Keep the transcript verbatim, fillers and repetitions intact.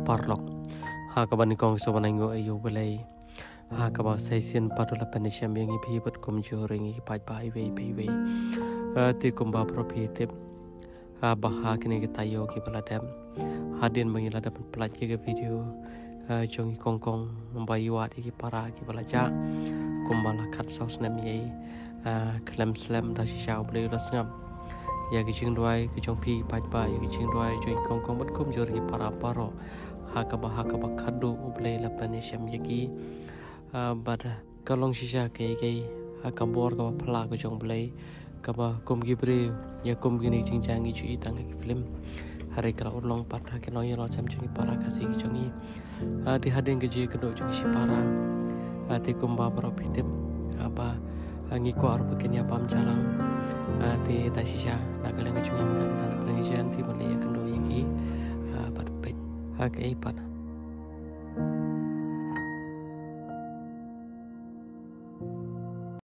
Paralok, ha kaba nyngkong sa wan ai nguh ïa U Blei ha kaba sa shisien pat u la pynshem ïa ngi phi bad kumjuh ruh ïa ngi ki paidbah iwei pa iwei. Ah, te kumba baroh phi tip, ah, ba ha kine ki taïew kiba la dep, hadien ba ngi la dep pynpait ïa ka video, ah, jong i Kongkong ba i wad ïa ki para kiba la jah kumba la khatsaw snem ïa i, ah, khlem slem da shisha U Blei u la sngap ïa ki jingduwai ki jong phi paidbah, ïa ki jingduwai jong i Kongkong bad kumjuh ki para baroh ha kaba, ha kaba khadduh U Blei la pynshem ïa ki. Ah, bad ka long shisha kaei kaei ha ka bor kaba phylla ka jong U Blei, kaba kum ki briew ïa kum kine ki jingjia ngi ju i tang ha ki film. Hynrei ka la urlong pat ha ki nongïalam sem jong ki para Khasi ki jong ngi. Ah, te hadien ka jingïakynduh jong ki shipara, ah, te kumba baroh phi tip, ah, ba, ah, ngi kwah ruh ba kin ïa bam jaiñ lang. Ah, te da shisha na ka liang ka jong ngi mynta ka dang na pdeng ka jaiñ te ban leit ïakynduh ïa ki, ah, bad peit ha kaei pat